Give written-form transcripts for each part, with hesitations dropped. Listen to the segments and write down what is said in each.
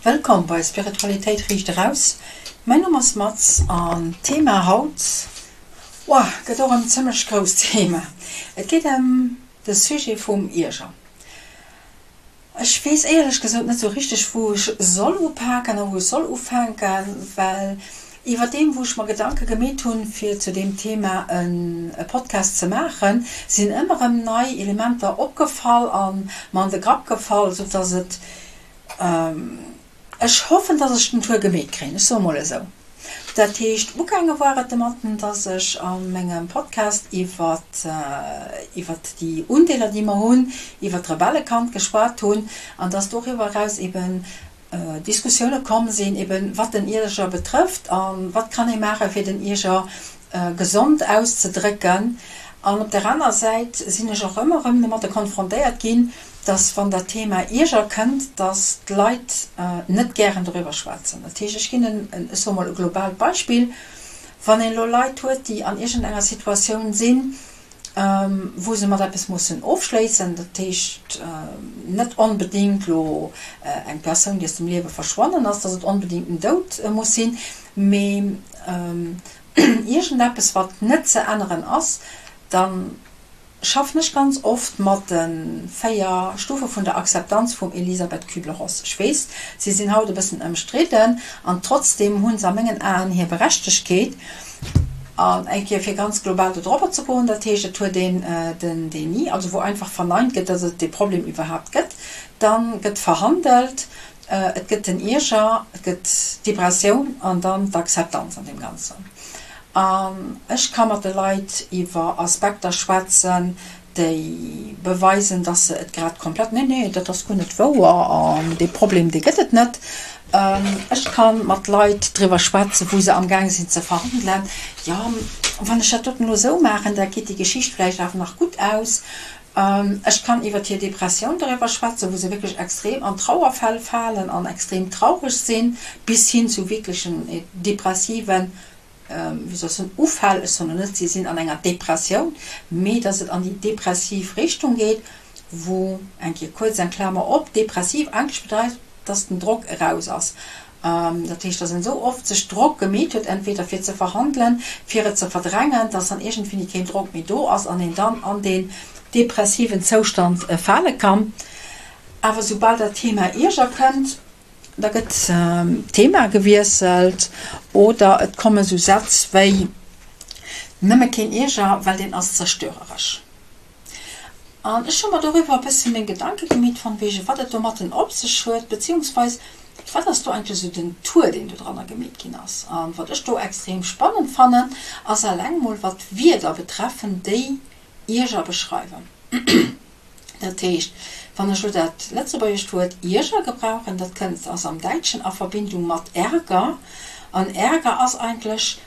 Wëllkomm bei Spiritualitéit riicht eraus. Mäin Numm ass Maz an d'Thema haut, woah, gëtt och en zimlech grousst Thema. Et geet ëm de Sujet vum Ierger. Ech weess éierlech gesot net sou richteg wou ech soll upaken a wou ech soll ufänken, well iwwerdeem wou ech mer Gedanke gemeet hunn fir zu deem Thema e Podcast ze maachen, sinn ëmmer erëm nei Elementer opgefall an mer an de Grapp gefall, sou dass et Ech hoffen, dass ech den Tour gemeet kréien, ech soe mol esou. Dat heescht, ugaange war et domatten, dass ech a mengem Podcast iwwer iwwert déi Undeeler, déi mer hunn, iwwert d'Rebellekand geschwat hunn an dass doriwwer eraus eben Diskussioune komm sinn, eben wat den Ierger betrëfft a wat kann ee maachen, fir den Ierger gesond auszedrécken. An op der aner Säit sinn ech och ëmmer erëm domatter konfrontéiert ginn, dass wann dat Thema Ierger kënnt, dass d'Leit net gären doriwwer schwätzen. Dat heescht, ech ginn en, ech soe mol e globaalt Beispill, Wann een elo Leit huet, déi an iergendenger Situatioun sinn, wou se mat eppes mussen ofschléissen, dat heescht net onbedéngt elo eng Persoun, déi aus dem Liewe verschwonnen ass, dass et onbedéngt den Doud muss sinn, mee iergendeppes, wat net ze änneren ass, da schaffen ech ganz oft mat de 4 Stufe vun der Akzeptanz vum Elisabeth Kübler-Ross. Ech weess, si sinn haut e bëssen ëmstridden an trotzdeem hu se a mengen Aen hir Berechtegkeet. An eng Kéier fir ganz global do drobber ze goen, dat heescht, et huet een den Déni, also wou einfach verneint gëtt, datt et dee Problem iwwerhaapt gëtt, da gëtt verhandelt, et gëtt den Ierger, et gëtt d'Depressioun an dann d'Akzeptanz an deem Ganzen. An ech ka mat de Leit iwwer Aspekter schwätzen, déi beweisen, dass se et grad komplett, nee, nee, dat ass guer net wouer an dee Problem, dee gëtt et net. Ech ka mat Leit driwwer schwätzen, wou se amgaang sinn ze verhandelen, jo, wann ech dat doten elo esou maachen, da geet déi Geschicht vläicht awer nach gutt aus. Ech kann iwwer hir Depressioun doriwwer schwätzen, wou se wierklech extrem an Trauerfäll falen an extrem traureg sinn, bis hin zu wierklechen depressiven, wéi soll ech soen, Ufäll. Ech soen elo net, si sinn an enger Depressioun, mee dass et an déi depressiv Richtung geet, wou, eng Kéier kuerz eng Klamer op, depressiv eigentlech bedeit, dass den Drock eraus ass. Dat heescht, dass en esou oft sech Drock gemeet huet, entweder fir ze verhandelen, fir et ze verdrängen, dass dann iergendwéini keen Drock méi do ass an een dann an deen depressiven Zoustand fale kann. Awer soubal dat Thema Ierger kënnt, da gëtt d'Thema gewiesselt oder et komme sou Sätz wéi, Nëmme keen Ierger, well deen ass zerstöreresch. An ech hu mer doriwwer e bëssi meng Gedanke gemeet von wegen wat et domatten op sech huet, beziehungsweis wat ass do eigentlech esou den Tour, deen do dranner gemeet ginn ass. An wat ech do extrem spannend fannen, ass eleng mol wat d'Wierder betreffen, déi Ierger beschreiwen. Dat heescht, wann ech elo dat lëtzebuergescht Wuert Ierger gebrauchen, dat kënnt, ass am Däitschen a Verbindung mat Ärger, an Ärger ass eigentlech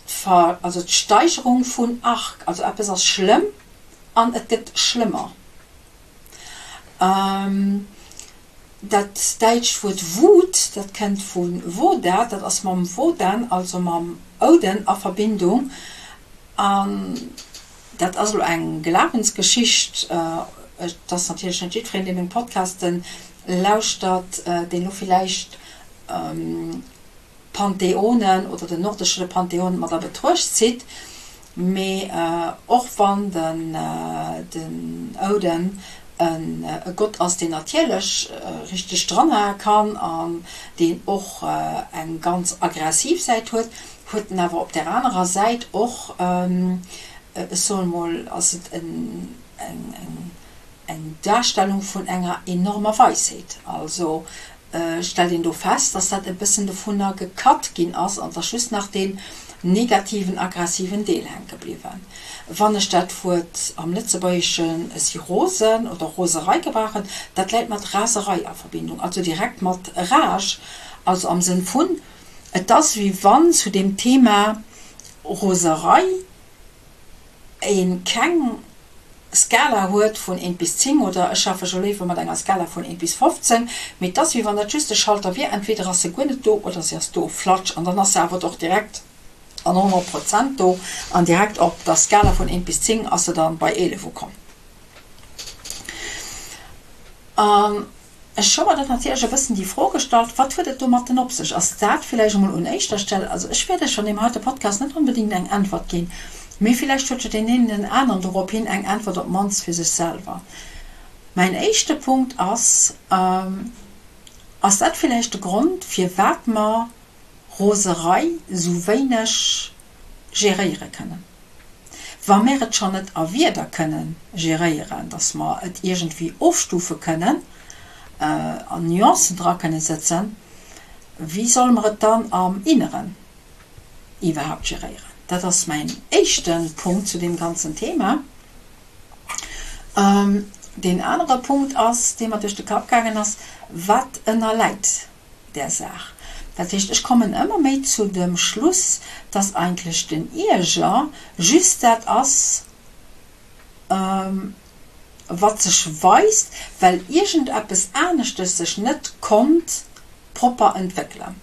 d'Ver, also d'Steigerung vun arg, also eppes ass schlëmm an et gëtt schlëmmer. Dat däitscht Wuert Wut, dat kënnt vu Woda, dat ass mam Wodan, also mam Ouden a Verbindung an dat ass elo eng Glawensgeschicht. Et ass natierlech net jiddwereen, dee meng Podcasten lauschtert, deen elo villäicht Pantheonen oder den nordesche Pantheon mat a Betruecht zitt, mee och wann den Ouden e Gott ass, deen natierlech richteg dranhae kann an deen och eng ganz aggressiv Säit huet, huet en awer op där anerer Säit och, ech soen emol, ass et eng eng Darstellung vun enger enormer Weisheet. Also stellt een do fest, dass dat e bëssen dovunner gecut ginn ass an dass just nach deen negativen, aggressiven Deel hänke bliwwen. Wann ech dat Wuert am Lëtzebuergesche si rosen oder Roserei gebrauchen, dat läit mat Raserei a Verbindung, also direkt mat Rage, also am Sënn vun, et ass wéi wann zu deem Thema Roserei ee keng Skala huet vun 1 bis 10, oder ech schaffe jo léiwer mat enger Skala vun 1 bis 15, mee et ass wéi wann dat just e Schalter wier, entweder ass se guer net do oder se ass do, flatsch, an dann ass se awer och direkt an 100 Prozent do an direkt op der Skala vun 1 bis 10 ass se dann bei 11 ukomm. An. Ech hu mer dann natierlech e bëssen déi Fro gestallt, Wat huet et domatten op sech? Ass dat villäicht emol un éischter Stell, also ech wäert Iech an deem heite Podcast net onbedéngt eng Äntwert ginn, mee villäicht huet jo deen een den aneren dorop hin eng Äntwert, op d'mannst fir sech selwer. Mäin éischte Punkt ass, Ass dat villäicht de Grond, firwat mer Roserei sou wéineg geréiere kënnen. Wa mär et schonn net a Wierder kënne geréieren, datt mer et iergendwéi ofstufe kënnen, an Nuancen dra kënne sëtzen, wéi solle mer et dann am Inneren iwwerhaapt geréieren? Dat ass mäin éischte Punkt zu deem ganzen Thema. Deen anere Punkt ass, dee mer duerch de Kapp gaangen ass, Wat ënnerläit där Saach. Dat heescht, ech kommen ëmmer méi zu dem Schluss, dass eigentlech den Ierger just dat ass, wat sech weist, well iergendeppes aneschtes sech net konnt propper entwéckelen.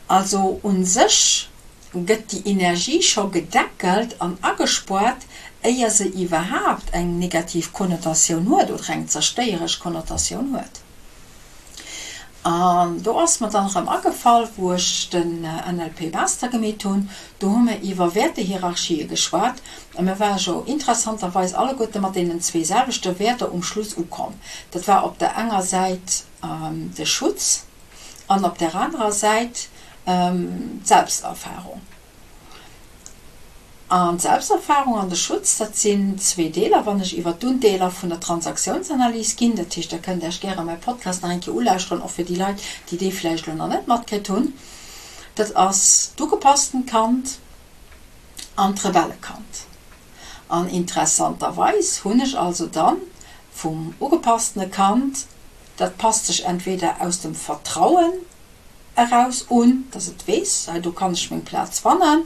Also u sech gëtt déi Energie scho gedeckelt an agespuart, éier se iwwerhaapt eng negativ Konnotatioun huet oder eng zerstéieresch Konnotatioun huet. An do ass mer dann erëm agefall, wou ech den NLP Master gemeet hunn, do hu mir iwwer Wäertehierarchië geschwat a mir ware jo interessanterweis alleguerte mat deenen zwee selwechte Wäerter um Schluss ukomm. Dat war op der enger Säit de Schutz an op der anerer Säit d'Selbsterfahrung. An d'Selbsterfahrung an de Schutz, dat sinn zwee Deeler, wann ech iwwer d'Undeeler vun der Transaktiounsanalyse ginn. Dat heescht, der kënnt Iech gäre mäi Podcast nach eng Kéier ulauschteren, och fir déi Leit, déi dee vläicht elo nach net matkritt hunn. Dat ass d'ugepassten Kand an d'Rebellekand. An interessanterweis hunn ech also dann vum ugepasstene Kand, dat passt sech entweder aus dem Vertrauen eraus un, dass et weess, hei do kann ech meng Plaz fannen,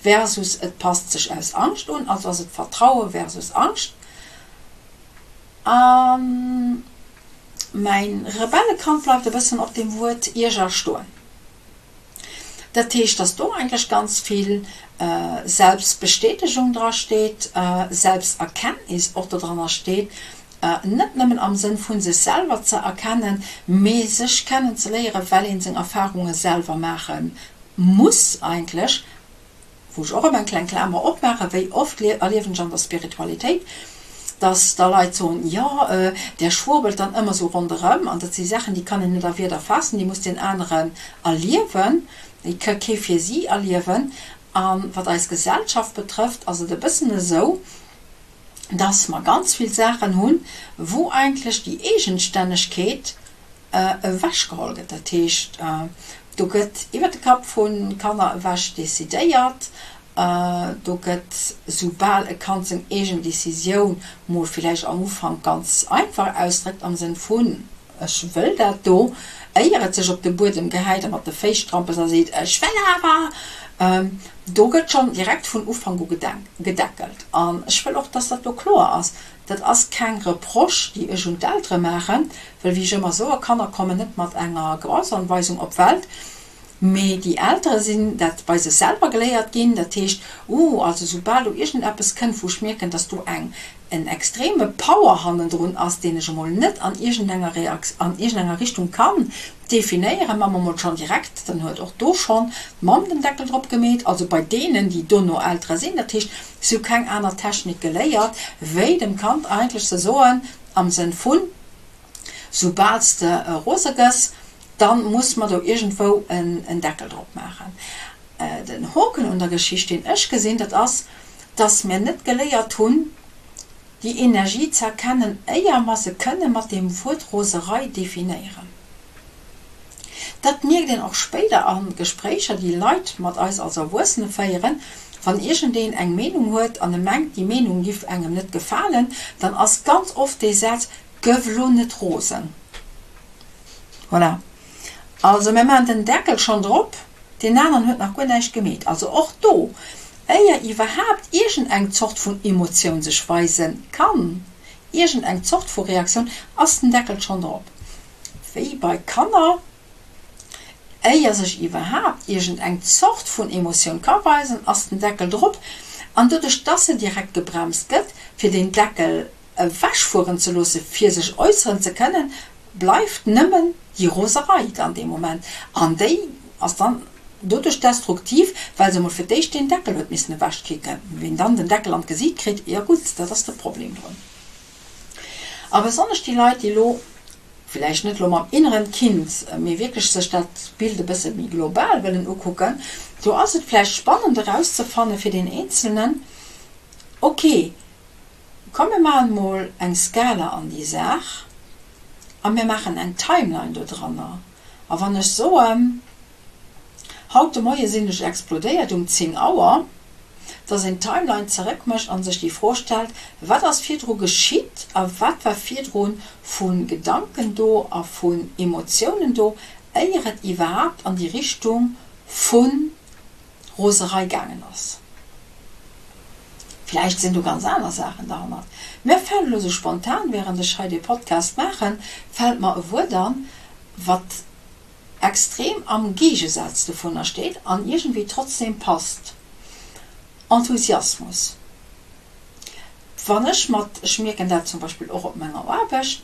versus et passt sech aus Angscht un, also ass et Vertraue versus Angscht. A mäin Rebellekand bleift e bëssen op dem Wuert Ierger stoen. Dat heescht, dass do eigentlech ganz vill Selbstbestätegung dra steet, Selbsterkenntnis och dodranner steet, net nëmmen am Sënn vu sech selwer ze erkennen, mee sech kennen ze léieren, well een seng Erfarunge selwer maache muss eigentlech, wou ech och ëmmer eng kleng Klamer opmaachen, wéi oft erliewen ech an der Spiritualitéit, dass da Leit soen, jo, där schwurbelt dann ëmmer sou ronderëm, an dat si Saachen, déi kann een net a Wierder faassen, déi muss deen aneren erliewen, déi ka kee fir si erliewen. A wat eis Gesellschaft betrëfft, ass et e bëssen esou, dass mer ganz vill Saachen hunn, wou eigentlech déi Eegenstännegkeet ewechgeholl gëtt. Dat heescht, do gëtt iwwer de Kapp vu Kanner ewech decidéiert, do gëtt, soubal e Kand seng eegen Decisioun mol villäicht am Ufank ganz einfach ausdréckt am Sënn vun, Ech wëll dat do, éier et sech op de Buedem gehäit a mat de Féiss strampelt a seet, Ech wëll awer! Do gëtt schonn direkt vun Ufank u gedeckelt. An ech wëll och, dass dat do kloer ass, Dat ass keng Reproche, déi ech un d'Eltere maachen, well, wéi ech ëmmer soe, Kanner kommen net mat enger Gebrauchsanweisung op d'Welt, mee déi Eltere sinn dat bei sech selwer geléiert ginn. Dat heescht, Uh, also soubal do iergendeppes kënnt, wou ech mierken, dass do eng en extreme Power hannendrun ass, deen ech emol net an iergendenger Reakt an iergendenger Richtung kann definéieren, ma mer emol schonn direkt, dann huet och do schonn d'Mamm den Deckel drop gemeet, also bei deenen, déi dono Eltere sinn. Dat heescht, si hu keng aner Technik geléiert, wéi dem Kand eigentlech ze soen, am Sënn vun, Soubal s de rose gëss, da muss mer do iergendwou en Deckel drop maachen. Den Hoken un der Geschicht, deen ech gesinn, dat ass, dass mir net geléiert hunn, déi Energie ze erkennen, éier mer se kënne mat deem Wuert Roserei definéieren. Dat mierkt een och spéider a Gespréicher, déi Leit mat eis als Erwuessene féieren. Wann iergendeen eng Meenung huet an e mengt, déi Meenung giff engem net gefalen, dann ass ganz oft dee Saz, Gëff elo net rosen. Voilà. Also mir maachen den Deckel schonn drop. Deen aneren huet nach guer näischt gemeet. Also och do, éier iwwerhaapt iergend eng Zort vun Emotioun sech weise kann, iergend eng Zort vu Reaktioun, ass den Deckel schonn drop. Wéi bei Kanner, éier sech iwwerhaapt iergend eng Zort vun Emotioun ka weisen, ass den Deckel drop. An doduerch, dass se direkt gebremst gëtt, fir deen Deckel. ewechfueren ze loosse fir sech äusseren ze kënnen, bleift nëmmen déi Roserei dann dee Moment an déi ass dann doduerch destruktiv, well se emol fir d'éischt deen Deckel huet missen ewechkicken. Ween dann den Deckel an d'Gesiit kritt, jo gutt, dat ass de Problem drun. A besonnesch déi Leit, déi elo, villäicht net elo mam inneren Kind, mee wierklech sech dat Bild e bësse méi global wëllen ukucken, do ass et vläicht spannend erauszefanne fir deen Eenzelnen, ok, Komm mir maachen mol eng Skala an déi Saach a mir maachen eng Timeline do dranner. A wann ech soen, haut de Moie sinn ech explodéiert um 10 Auer, dass een d'Timeline zeréckmécht a sech déi Fro stellt, wat ass virdru geschitt a wat war virdru vu Gedanken do a vun Emotiounen do, éier et iwwerhaapt an déi Richtung vun Roserei gaangen ass. Vläicht sinn do ganz aner Saachen derhannert. Mir fält elo sou spontan, während ech hei dee Podcast maachen, fält mer e Wuert an, wat extrem am Géigesaz dovunner steet an iergendwéi trotzdem passt, Enthusiasmus. Wann ech mat, ech mierken dat zum Beispill och op menger Aarbecht,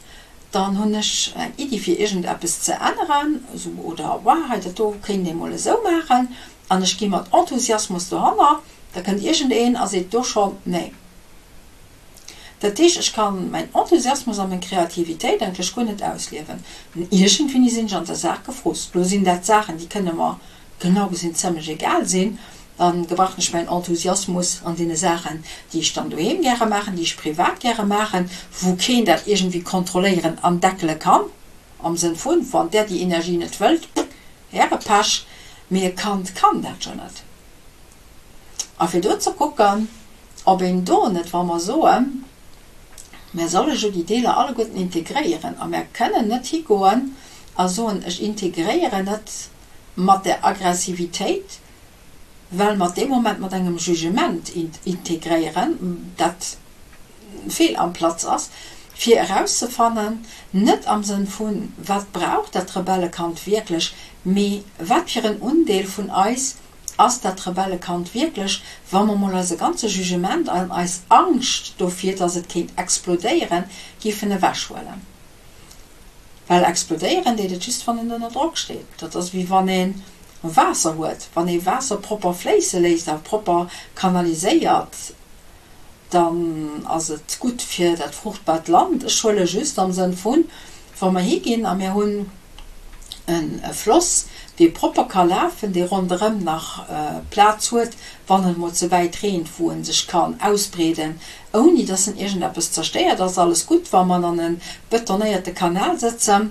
dann hunn ech eng Iddi fir iergendeppes ze änneren, esou oder wow, hei dat do kéint ee mol esou maachen an ech gi mat Enthusiasmus dohanner, da kënnt iergendeen a seet do schonn nee. Dat heescht, ech kann mäin Enthusiasmus a meng Kreativitéit eigentlech guer net ausliewen. Iergendwéini sinn ech an der Saach gefrust. Lo sinn dat Saachen, déi kënne mer genau gesinn zëmmlech egal sinn, dann gebrauchen ech mäin Enthusiasmus an deene Saachen, déi ech dann doheem gäre maachen, déi ech privat gäre maachen, wou keen dat iergendwéi kontrolléieren an deckele kann, am Sënn vun, wann där déi Energie net wëllt, äre Pech, mee e Kand kann dat jo net. A fir do ze kucken, ob een do net, wa mer soen, mär solle jo déi Deeler alleguerten integréieren a mär kënnen net higoen a soen, ech integréieren et mat der Aggressivitéit, well mer dee Moment mat engem Jugement integréieren, dat fehl am Platz ass, fir erauszefannen, net am Sënn vun, wat brauch dat Rebellekand wierklech, mee wat fir en Undeel vun eis ass dat Rebellekand wierklech, wa mer mol eise ganze Jugement an eis Angscht dofir, dass et kéint explodéieren, géifen ewechhuelen. Well explodéieren deet et just wann en ënner Drock steet. Dat ass wéi wann ee Waasser huet. Wann ee Waasser propper fléisse léisst a propper kanaliséiert, dann ass et gutt fir dat fruchtbart Land. Ech huele just am Sënn vun, wa mer higinn a mir hunn e Floss, dee propper ka lafen, dee ronderëm nach Plaz huet, wann et emol ze wäit reent, wou e sech kann ausbreeden, ouni dass en iergendeppes zerstéiert, ass alles gutt. Wa mer an e betonéierte Kanal sëtzen,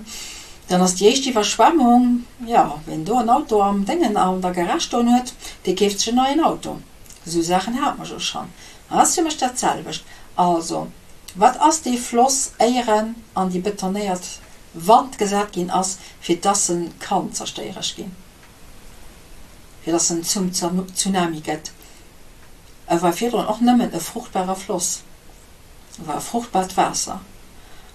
dann ass déi éischt Iwwerschwemmung, jo, ween do en Auto am Déngen an der Garage stoen huet, dee keeft sech en neien Auto. Esou Saachen hate mer jo schonn. An ass fir mech dat selwecht. Also, wat ass dee Floss, éier en an déi betonéiert Wand gesat ginn ass, fir dass en kann zerstéiereg ginn, fir dass en zum Tsunami gëtt? E war virdrun och nëmmen e fruchtbare Floss, e war fruchtbart Waasser.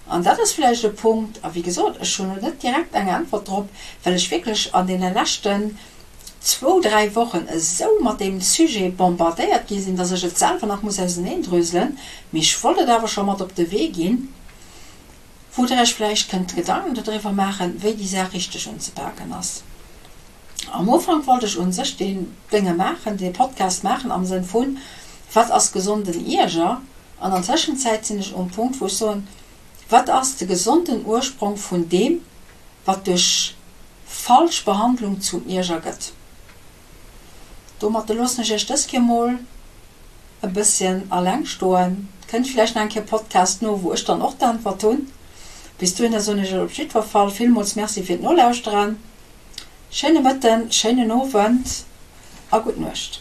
An dat ass vläicht e Punkt, a wéi gesot, ech hunn elo net direkt eng Äntwert drop, well ech wierklech an deene leschten zwou, dräi Wochen esou mat deem Sujet bombardéiert gi sinn, dass ech et selwer nach muss auseneendröselen. Mee ech wollt et awer scho mat op de Wee ginn, wou Der Iech vläicht kënnt Gedanken dodriwwer maachen, wéi déi Saach richteg unzepaken ass. Am Ufank wollt ech un sech deen Dénge maachen, dee Podcast maachen am Sënn vun, Wat ass gesonden Ierger? An an Tëschenzäit sinn ech um Punkt wou ech soen, Wat ass de gesonden Ursprong vun deem wat duerch falsch Behandlung zum Ierger gëtt? Domatte loossen ech iech dës Kéier mol e bësschen alleng stoen. Kënnt villäicht nach eng Kéier Podcast no wou ech dann och d'Äntwert hunn. Bis dohinner soen ech iech op jiddwer Fall villmools Merci fir d'Nolauschteren. Schéine Mëtten, schéinen Owend a gutt Nuecht.